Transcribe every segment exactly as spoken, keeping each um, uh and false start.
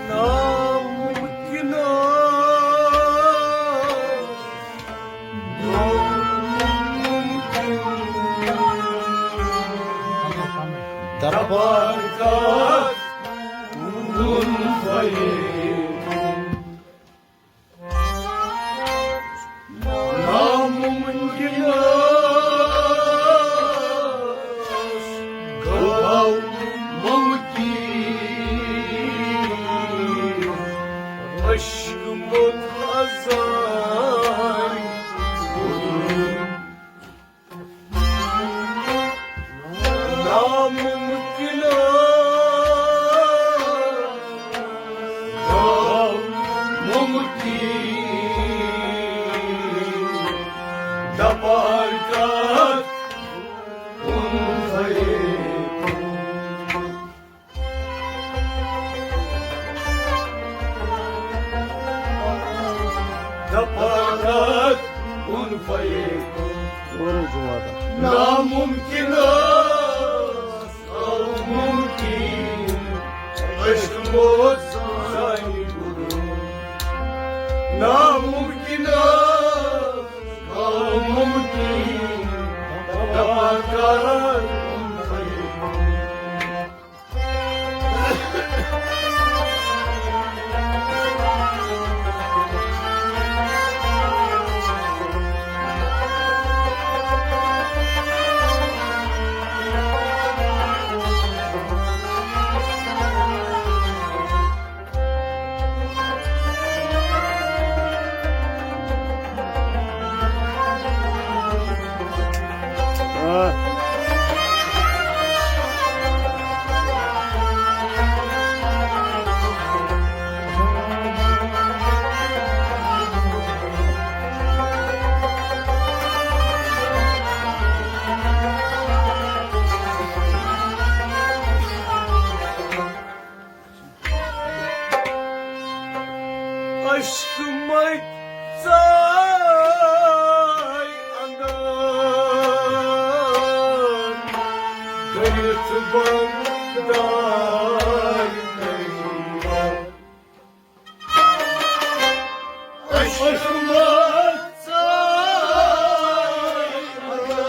ناممکن دربار کا کن فیکون۔ ناممکن گوٚو ممکن۔ عشق متحزن ناممکن ممکن۔ دپار کتھ کن فیکون۔ دپار کتھ کن فیکون۔ ناممکن ممکن۔ عشق موت سانہِ گُرو۔ ناممکن ممکن۔ دپار کتھ کن فیکون۔ عشق مت ژاے اندر کٔرِتھ بند دار۔ عشق مت ژاے اندر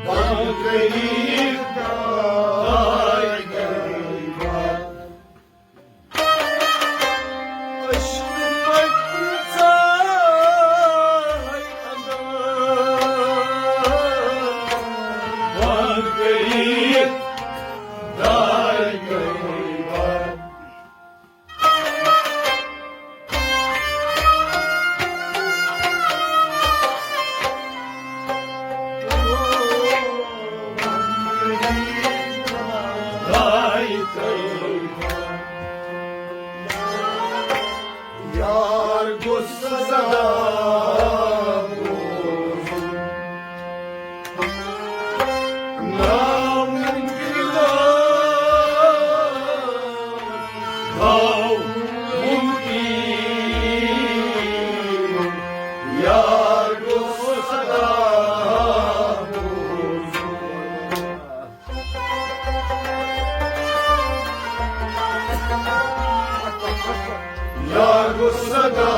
بند کٔرِتھ دار۔ یار گوٚژھ سدا بوزُن۔ ناممکن گوٚو ممکن۔ یار گوٚژھ سدا بوزُن۔ یار گوٚژھ سدا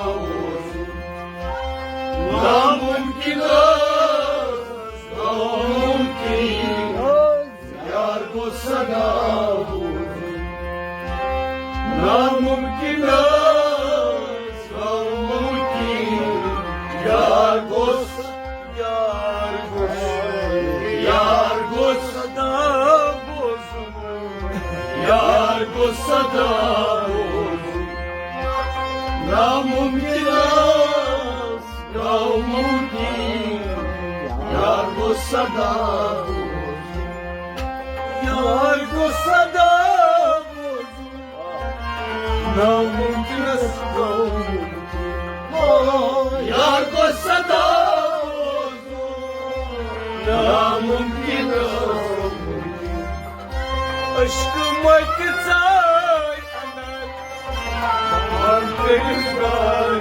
بوزُن۔ ناممکن گوٚو ممکن۔ یار گوٚژھ سدا بوزُن۔ ناممکن گوٚو ممکن۔ یار گوٚژھ یار گوٚژھ، یار گوٚژھ سدا بوزُن۔ یار گوٚژھ سدا بوزُن۔ ناممکن گوٚو ممکن۔ یار گوٚژھ سدا بوزُن۔ یار گوٚژھ سدا بوزُن۔ ناممکنس گوٚو ممکن۔ یار گوٚژھ سدا بوزُن۔ ناممکنس گوٚو ممکن۔ عشق مت ژاے اندر بند کٔرِتھ دار۔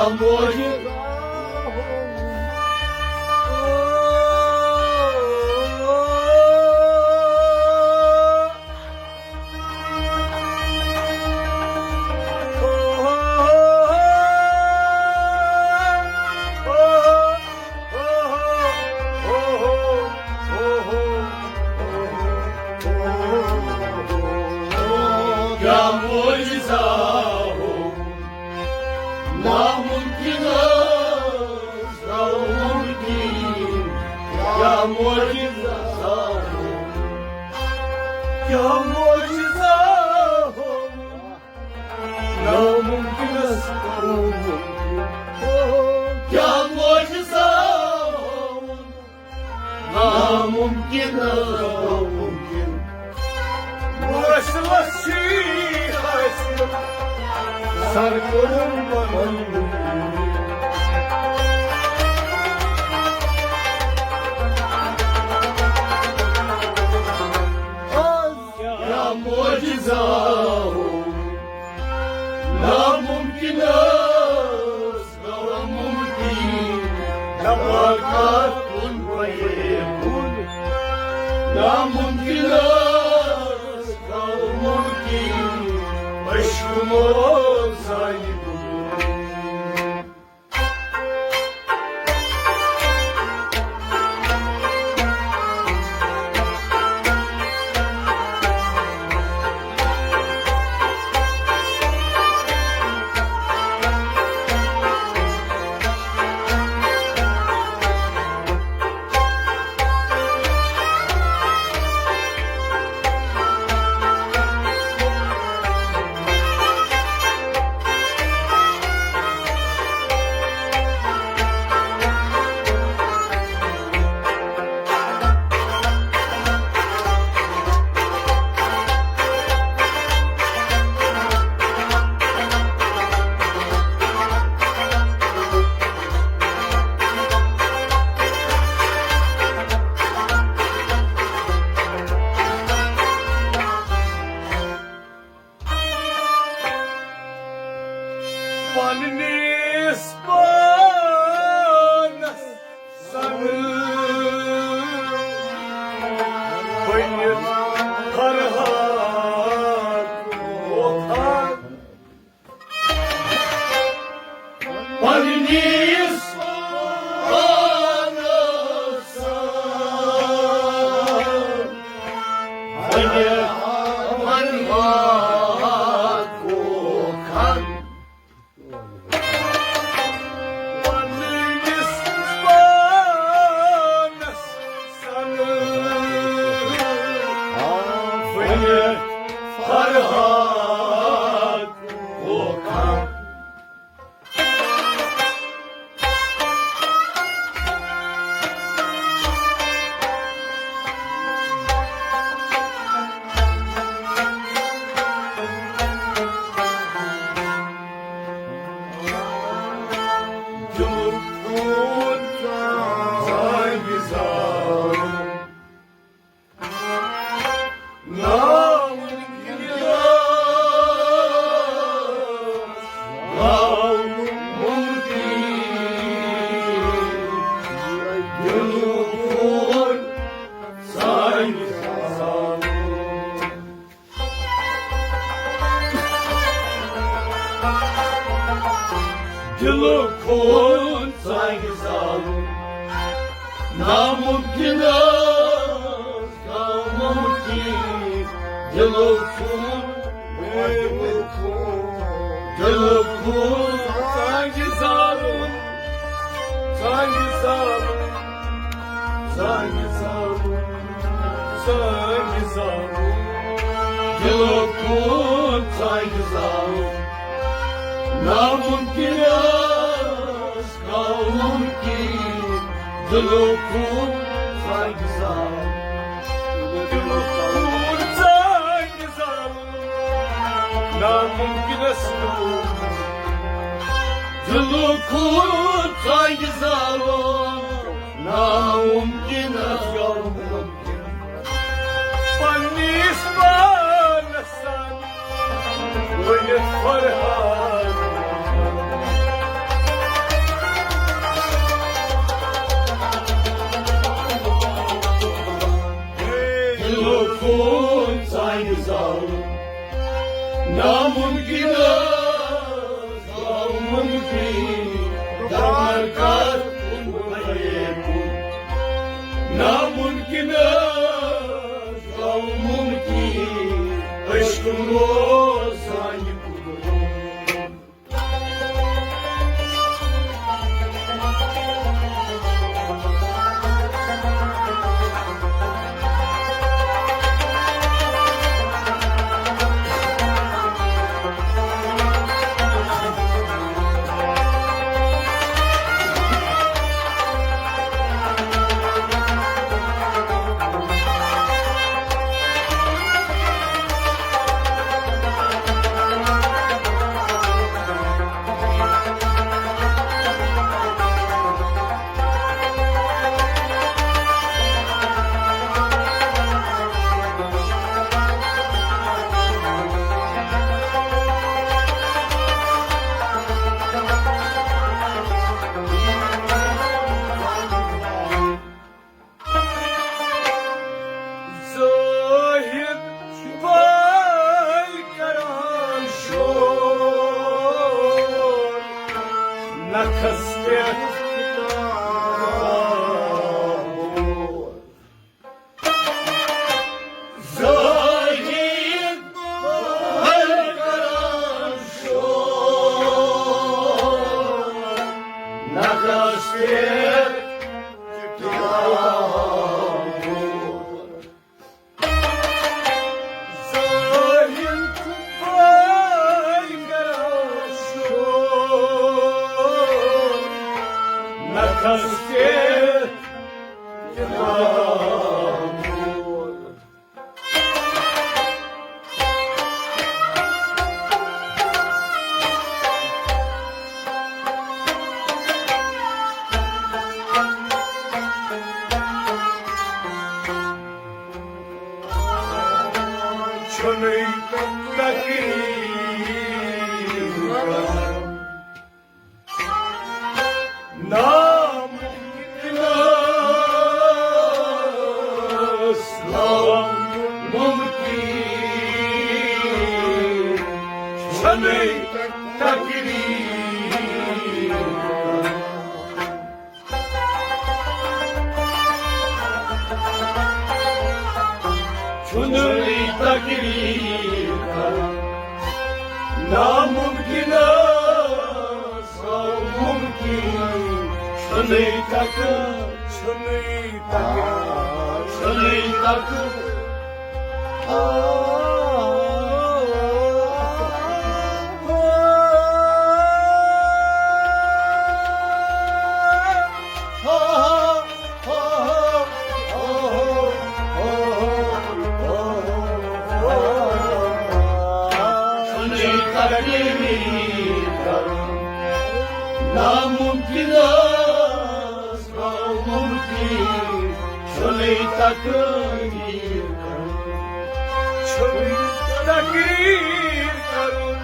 معجزہ ہو۔ کیا معجزہ ہو، ناممکن است ممکن، کیا معجزہ ہو، کیا معجزہ ہو، ناممکن است ممکن، کیا معجزہ ہو۔ ناممکن است ممکن۔ مرشلس چی حاصل سر کرم بنن۔ آز کیا معجزہ ہو، ناممکن است ممکن، نباتات کن فیکون۔ ناممکن است ممکن، بشکمو سانی کن۔ پننِس پانس سنہٕ بٔنِتھ فرہاد وۄتھان۔ پننِس پانس سنہٕ بٔنِتھ فرہاد وۄتھان۔ پننِس پانس سنہٕ بٔنِتھ فرہاد وۄتھان۔ دِلُک خوٗن ژَلہِ زالُن نامُمکِن، نامُمکِن۔ دِلُک خوٗن، دِلُک خوٗن ژَلہِ زالُن، ژَلہِ زالُن، ژَلہِ زالُن۔ ژَلہِ زالُن۔ دِلُک خوٗن ژَلہِ زالُن نامُمکِن، نامُمکِن۔ دِلُک خوٗن ژَلہِ زالُن۔ دِلُک خوٗن ژَلہِ زالُن نامُمکِنس۔ دِلُک خوٗن ژَلہِ زالُن نامُمکِنس۔ پننِس پانس سان ؤنِتھ فرہاد۔ ممکن، درمان کار کن فیکون۔ ناممکن گو ممکن، عشق روزان قدرت۔ زاہد بل کران شور، نکھس پٮ۪ٹھ کتاب۔ زاہد بل کران شور، نکھس پٮ۪ٹھ کتاب۔ زاہد بل کران شور، نکھس پٮ۪ٹھ کتاب۔ چھُنٕے تقریر کران۔ ناممکن ناممکن، چھُنٕے تقریر۔ چھُنٕے تقریر کران۔ ناممکنس گوٚو ممکن۔ چھُنٕے تقریر، چھُنٕے تقریر، چھُنٕے تقریر۔ چھُنٕے تقریر کرُن، ناممکنس گوٚو ممکن۔ چھُنٕے تقریر کرُن، چھُنٕے تقریر کرُن،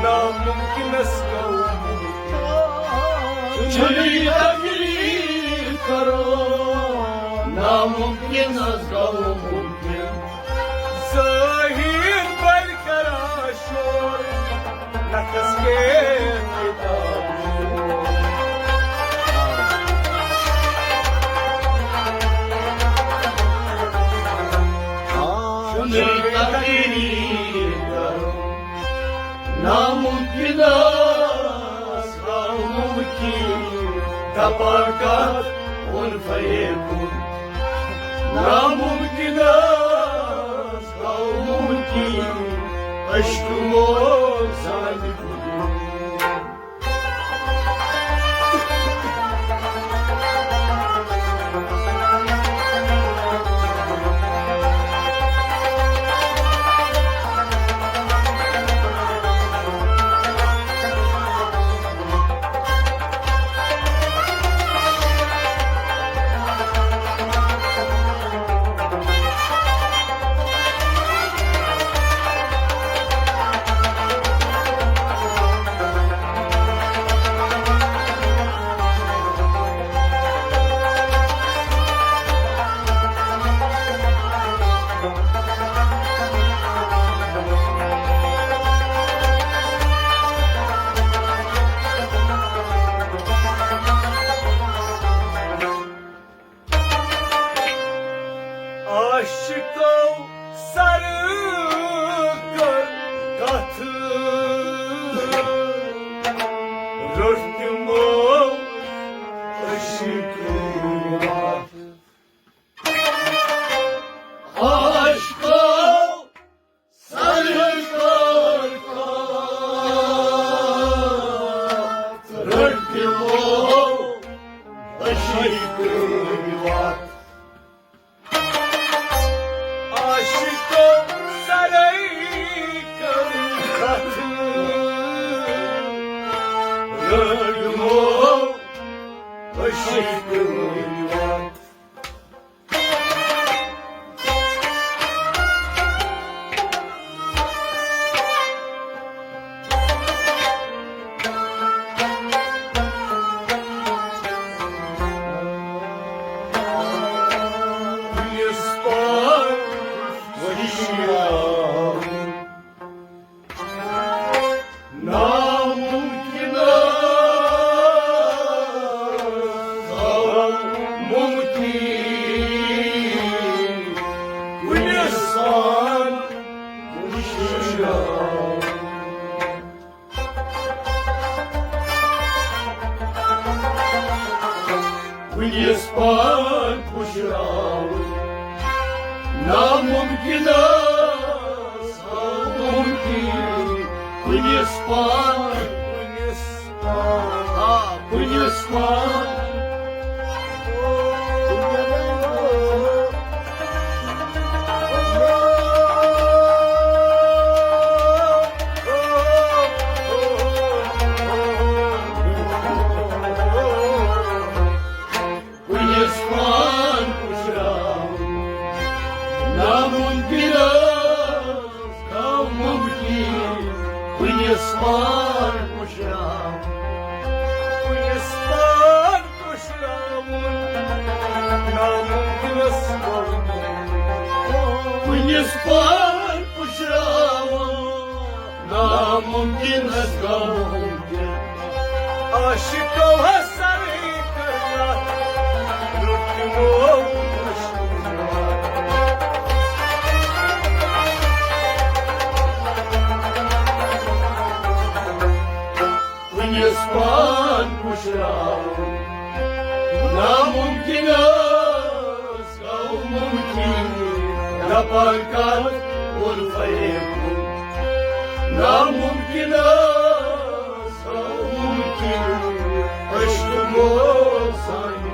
ناممکنس گوٚو ممکن۔ چھُنٕے تقریر کرُن، ناممکنس گوٚو ممکن۔ زاہد بل کران شور، نکھس پٮ۪ٹھ کتاب۔ چھُنٕے تقریر کرُن، ناممکنس گوٚو ممکن۔ دپان کتھ کن فیکون، ناممکنس گوٚو ممکن۔ عشق موج زانہِ قدرت۔ روٚٹ تِمو عشقٕے وَتھ۔ عاشقو سرے کٔر کتھ، روٚٹ تِمو عشقٕے وَتھ۔ عاشقو سرے کٔر کتھ، روٚٹ تِمو عشقٕے وَتھ۔ ناممکن گوٚو ممکن، کُنہِ سان وٕچھراو۔ کُنِس پان پُشراوُن نامُمکِنس مُمکِن۔ کُنِس پان، کُنِس پان، آ، کُنِس پان۔ کُنِس پان پُشراوُن نامُمکِن، نامُمکِن۔ کُنِس پان پُشراوُن، کُنِس پان پُشراوُن نامُمکِنس مُمکِن۔ کُنِس پان پُشراوُن نامُمکِنس گوٚو مُمکِن۔ عاشقو حسن کٔر کتھ، روٚٹ تِمو عشقٕے وَتھ۔ کُنِس پان پُشراوُن نامُمکِنس گوٚو مُمکِن۔ دپان کتھ کُن فیکُن نامُمکِنس گوٚو مُمکِن۔ عشق گوٚو سانہِ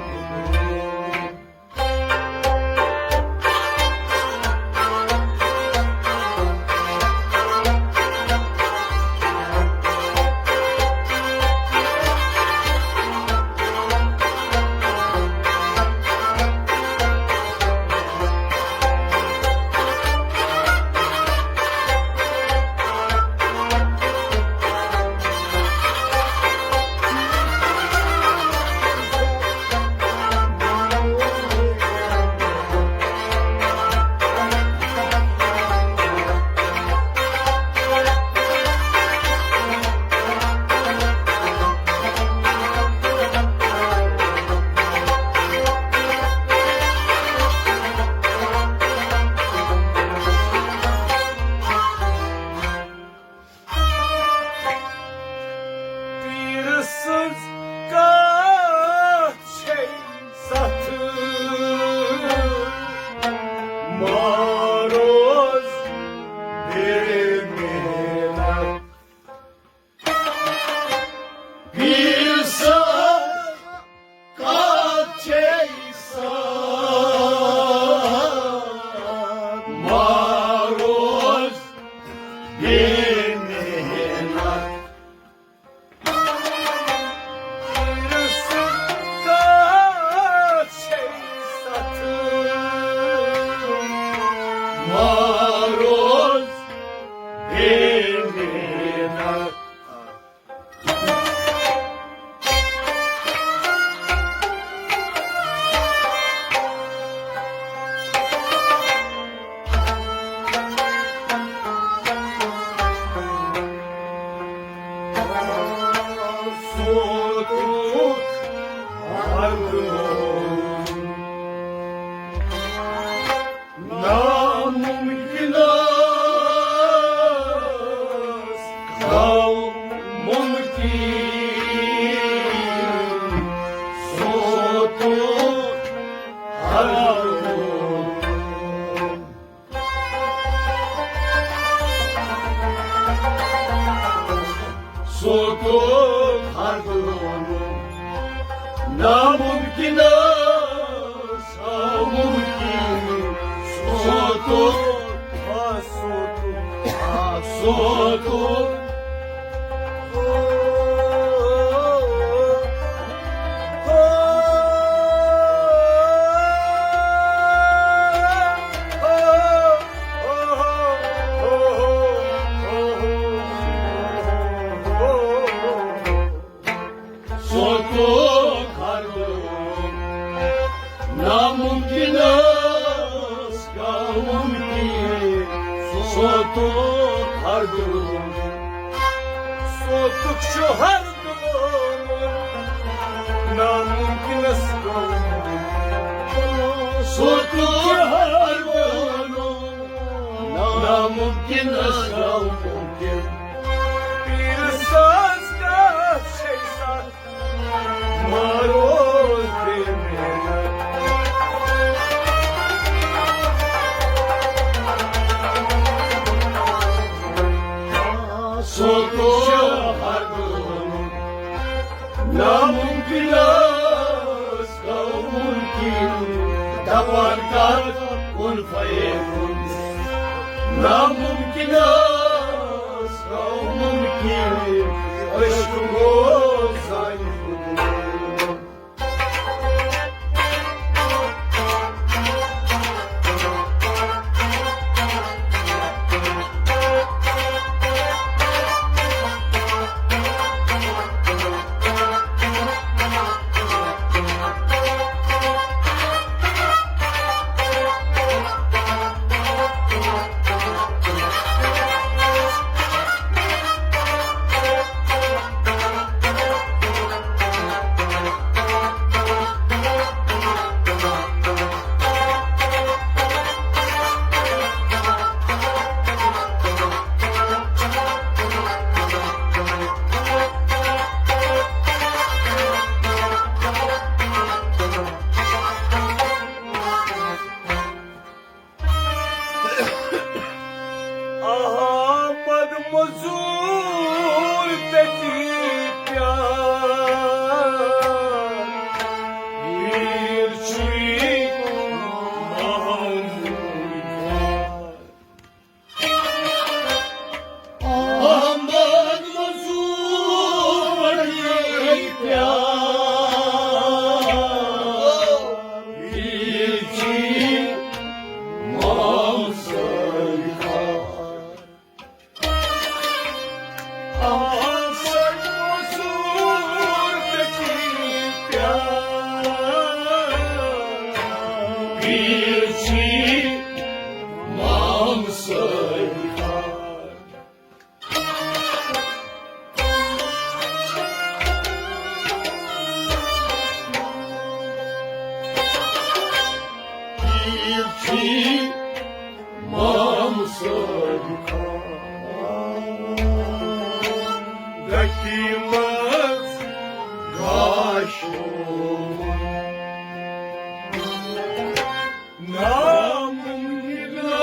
پیٖرٕ سٕنٛز کتھ چھے ستھ، ماروز بے محنت۔ پیٖرٕ سٕنٛز کتھ چھے ستھ، ماروز بے محنت۔ نامُمکِنس گوٚو مُمکِن۔ ناممکن ٲس، ناممکن۔ سوتُک، آ سوتُک، آ سوتُک۔ سوتُک ہر دُل ناممکن ٲس، ناممکن۔ سوتُک ہر دُل، سوتُک چھُ ہر دُل ناممکنس گوٚمُت۔ سوتُک ہر دُل ناممکنس گوٚمُت۔ پیٖرٕ سٕنٛز کتھ چھے سچ، مارو تیرے۔ سوتُک ہر دُل ناممکن ٲس، ناممکن۔ دپان کتھ کُن فیکُن۔ ناممکن ٲس، ناممکن۔ عشق گوٚو سانہِ خٲطرٕ۔ احمد مزور تتی پیار، پیٖر چھُے محمود۔ احمد مزور تتی پیار، پیٖر چھُے محمود سٲری خاص۔ آسن مزور تتی پیار، پیٖر چھُے محمود سٲری خاص۔ پیٖر چھُے محمود سٲری خاص۔ گٹہِ منٛز گاش ناممکن ٲس،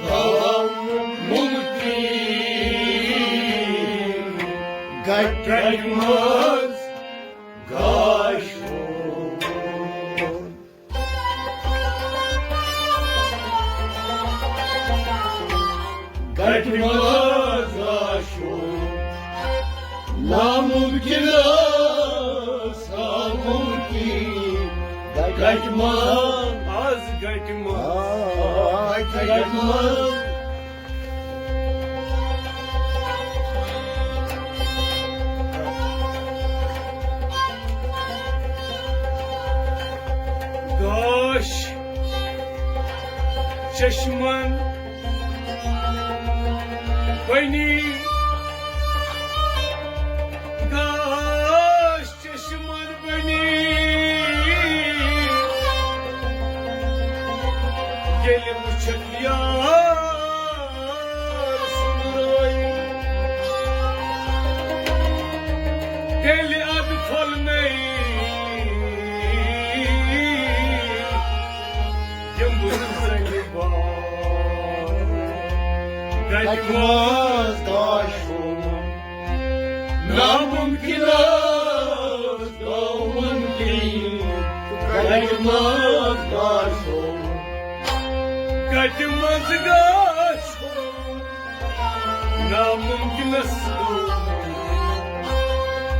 ناممکن۔ گٹہِ منٛز گاش گٹہِ منٛز آشوب۔ ناممکن ٲس، ناممکن۔ گٹہِ منٛز، آز گٹہِ منٛز، آ، گٹہِ منٛز۔ گاش چشمن بنی، گاش چشمن بنی، ییٚلہِ وٕچھکھ یار سُنٛد رٲیِن، تیٚلہِ اَدٕ پھۄلنَے یِم زَنہِ بار۔ گَتہِ منٛز گاش ہووُن ناممکنس گوٚو ممکن، کتہِ منٛز گژھو، کتہِ منٛز گژھو، ناممکنس گوٚو ممکن،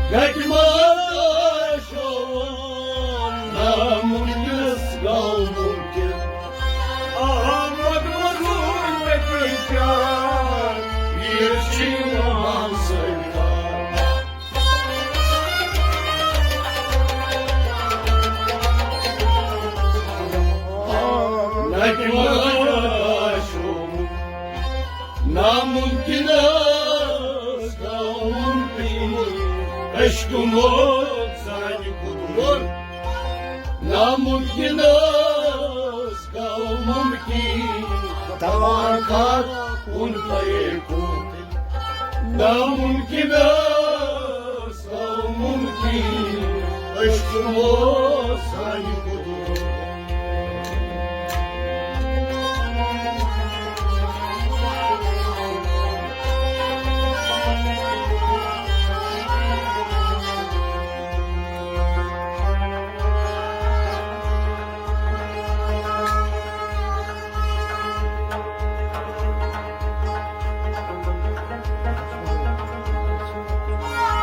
کتہِ منٛز گژھو، ناممکنس گوٚو ممکن۔ آ، مدمزور مےٚ پیار، ویر چھِ یِوان سرکار۔ نتہِ منٛز آسیو ناممکنس گوٚو ممکن، عشقہٕ موت سانہِ خۄدایہِ۔ ناممکنس گوٚو ممکن، تبارکات کن فیکون۔ ناممکنس گوٚو ممکن، عشقہٕ موت سانہِ خۄدایہِ۔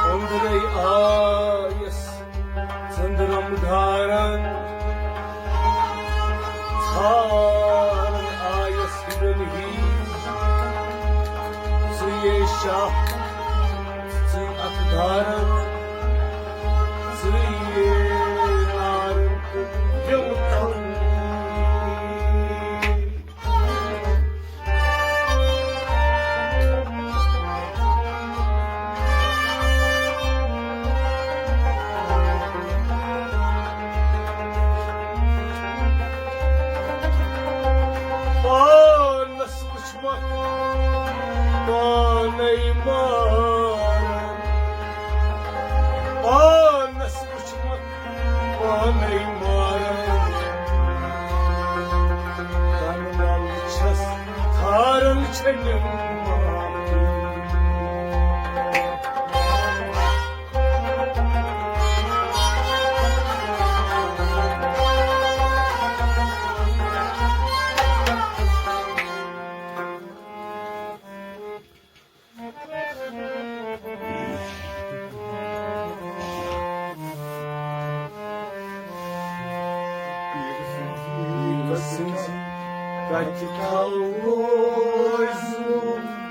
أنٛدرَے آیَس ژٔنٛدرَم ڈھارَن، ژھارَن آیَس ہِوٮ۪ن ہی۔ ژٕے شاہ، ژٕے اَتھٕ دھارَن، ژٕے نارَن تہٕ یِم تَل۔ پانس وٕچھمکھ پانے ماران، پانس وٕچھمکھ پانے ماران۔ تنہٕ لل چھس تھارن چھٔنِم معافی۔ پیٖر سٕنٛزِ کتھِ تھاوو أسۍ،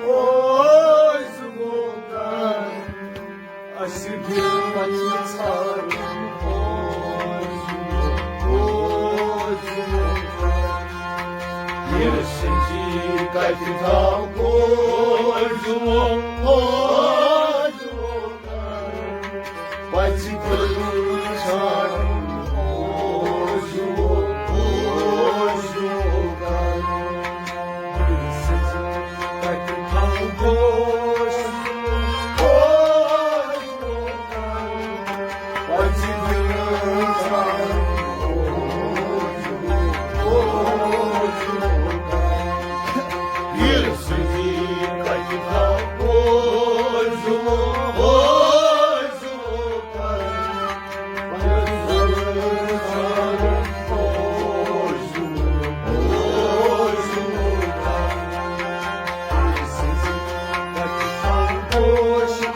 أسۍ ووکر۔ اسہِ دِل پننہِ ژھارُن، أسۍ ووکر۔ پیٖر سٕنٛزِ کتھِ تھاوو أسۍ، أسۍ ووکر۔ پژِ پھٔلۍ ژھانٛڈُن اوس یُوان، اوس یُوان کرُن۔ دِلہِ سٕنٛزِ کتھِ تھاوُن اوس یُوان، اوس یُوان کرُن۔ پژِ پھٔلۍ ژھانٛڈُن اوس یُوان، اوس یُوان کرُن۔ دِلہِ سٕنٛزِ کتھِ تھاوُن اوس یُوان، اوس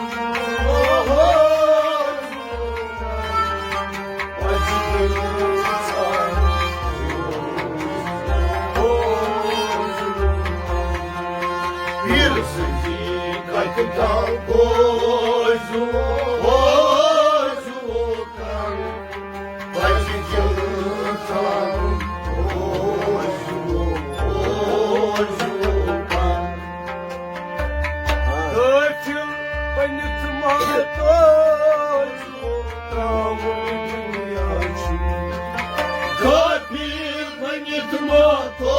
پیٖر سٕنٛزِ کتھِ تھاوُن اوس یُوان، اوس یُوان کرُن۔ پژِ پھٔلۍ ژھانٛڈُن اوس یُوان، اوس یُوان کرُن۔ غٲفِل بٔنِتھ ماتو ترٛاوُن دُنیا چھُ۔ غٲفِل بٔنِتھ ماتو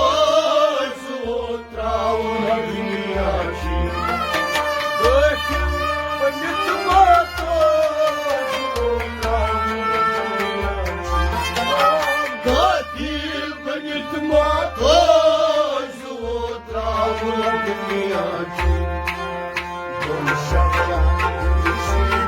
ترٛاوُن دُنیا چھُ۔ غٲفِل بٔنِتھ ماتو ترٛاوُن دُنیا چھُ۔ غٲفِل بٔنِتھ ماتو ترٛاوُن دُنیا چھُ۔ دۄن شخصن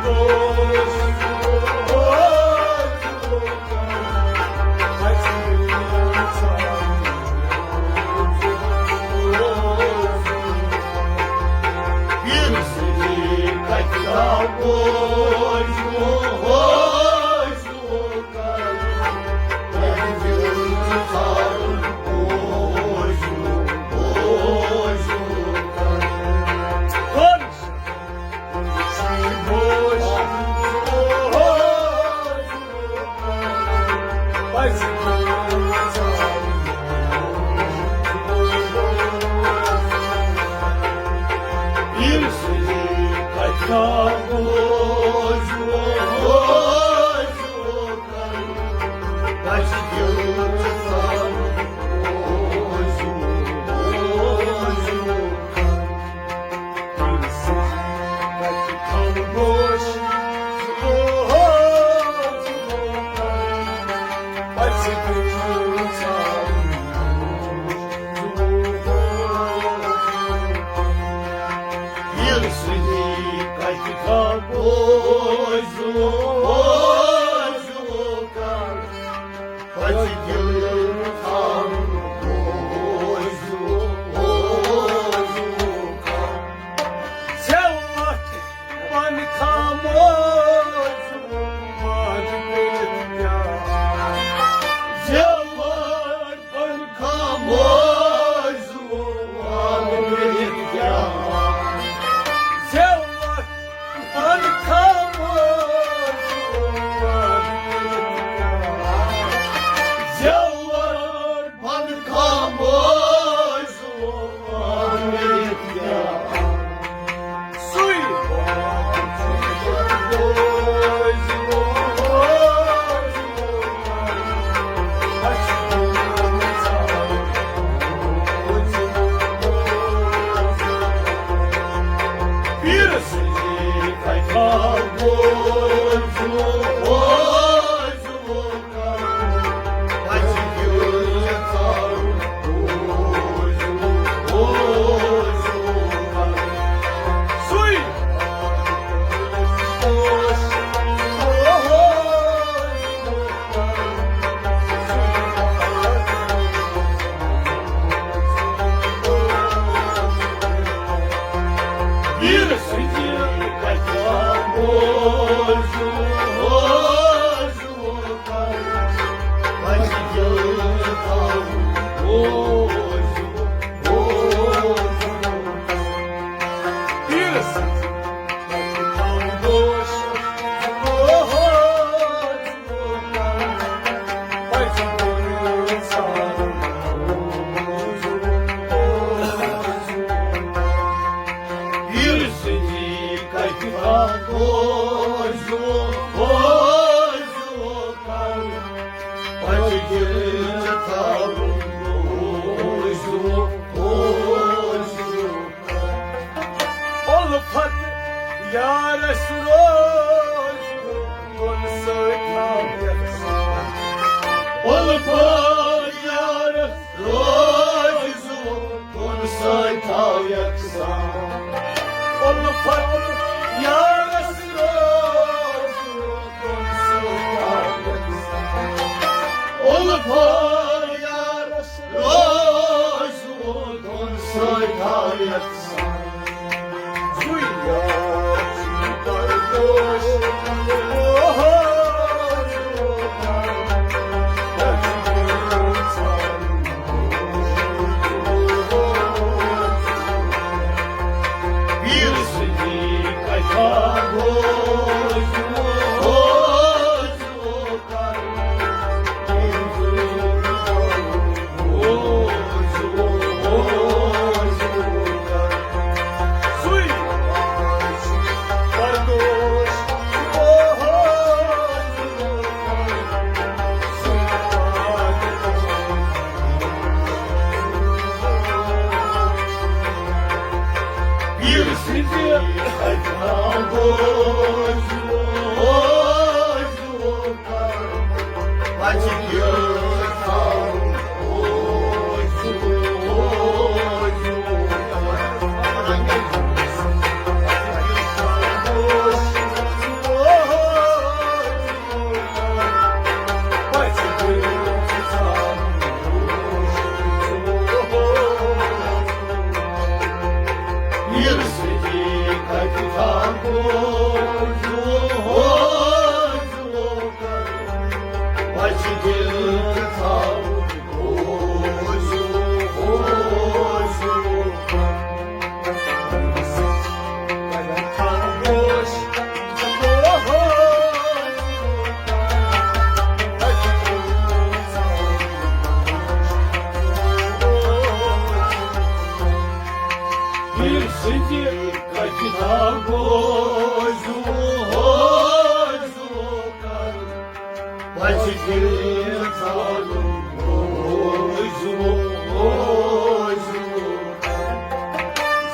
الفت یارس روز کُن سۭتۍ تھاو یکسان۔ الفت یارس روز کُن سۭتۍ تھاو یکسان۔ الفت یارس روز کُن سۭتۍ تھاو یکسان۔ الفت یارس روز کُن سۭتۍ تھاو یکسان۔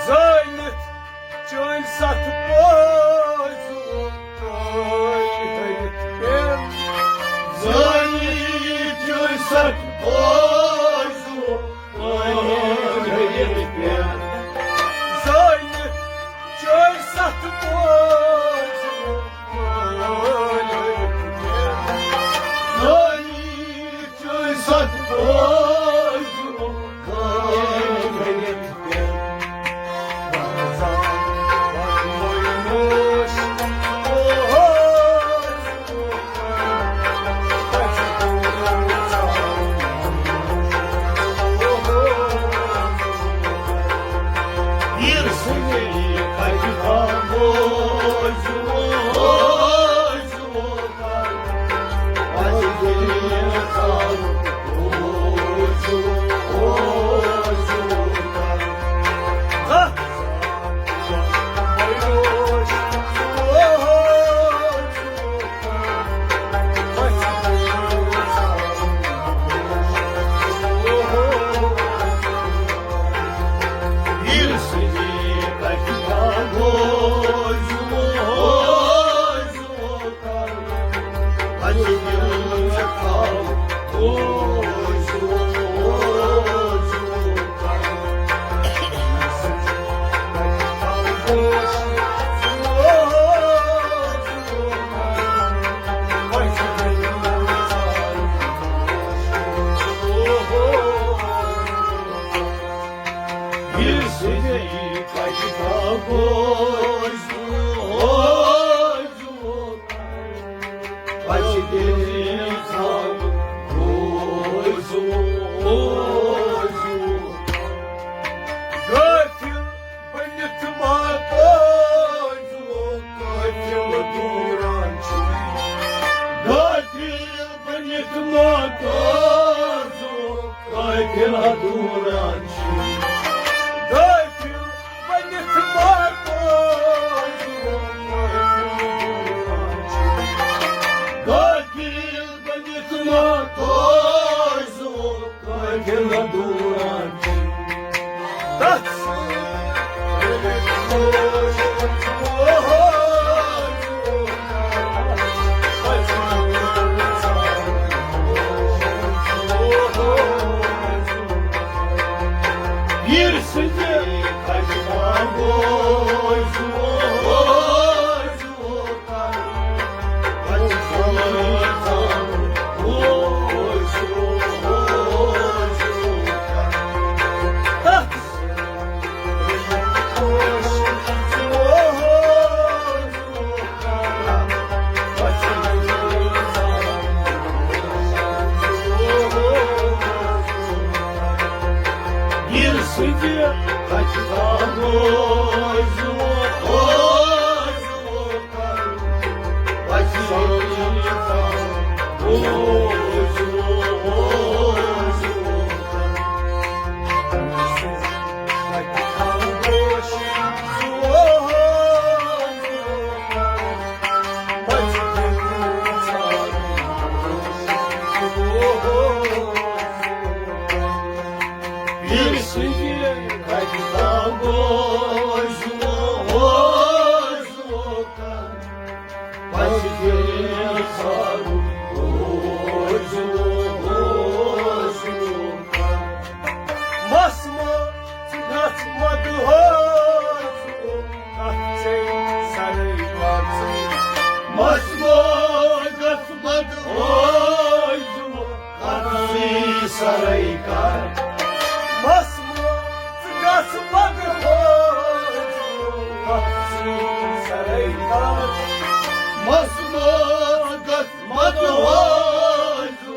زٲنِتھ چٲنۍ ستھ بوزو کٲلۍ ہٲوِتھ پٮ۪ن۔ زٲنِتھ چٲنۍ ستھ بوزو کٲلۍ ہٲوِتھ پٮ۪ن۔ زٲنِتھ چٲنۍ ستھ بوزو کٲلۍ ہٲوِتھ پٮ۪ن۔ زٲنِتھ چٲنۍ ستھ بوزو کٲلۍ ہٲوِتھ پٮ۪ن۔ غٲفِل بٔنِتھ ما تٲجو قٲفِل دوٗران چھُ۔ غٲفِل بٔنِتھ ما تٲجو قٲفِل دوٗران چھُ۔ غٲفِل بٔنِتھ ما تٲجو قٲفِل دوٗران چھُ۔ غٲفِل بٔنِتھ ما تٲجو قٲفِل دوٗران چھُ۔ تَتھ پیٖر سٕنٛدِ مس ما ژٕ گژھ مدہوش، کتھ ژے سرے پاژٕے۔ مس ما گژھ مدہوش، کتھ ژے سرے کر۔ مس ما ژٕ گژھ مدہوش، کتھ ژے سرے کر۔ مس ما گژھ مدہوش،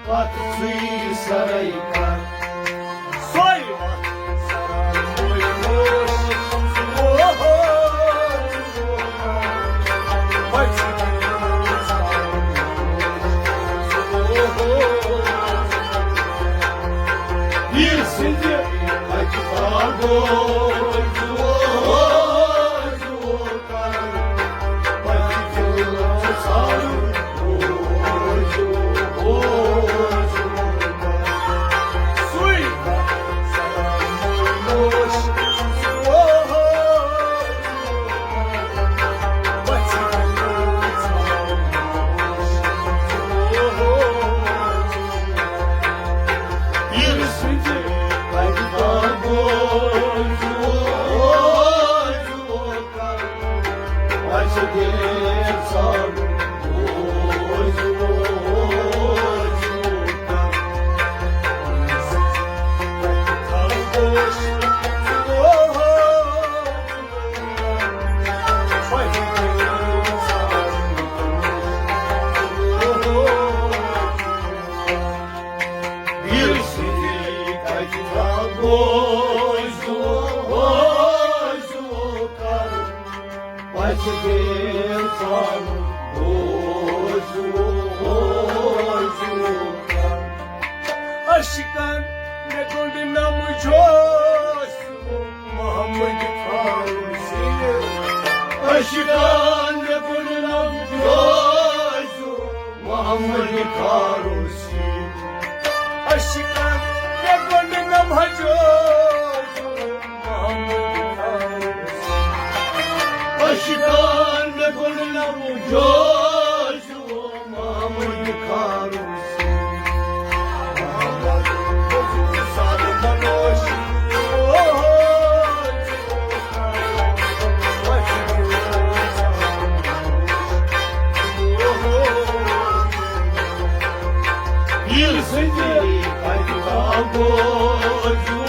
پتہٕ ژٕے سرے کر۔ سۄے وقت سرے وقت۔ پیٖر سٕنٛدِ اَکہِ باغو۔ پَژھِ گٔیَن ژامُت، اوس، اوس، اوس۔ عشقن مےٚ گوٚنٛڈ نم جوش محمد فاروق سیر۔ عشقن مےٚ گوٚنٛڈ نم جوش محمد فاروق سیر۔ عشقن مےٚ گوٚنٛڈ نم جوش محمد فاروق سیر۔ عشقن مےٚ گوٚنٛڈ نم جوش محمد فاروق سیر۔ محمد سادٕ منوش۔ ییٚلہِ سۭتۍ اَتہِ آو بوزُن۔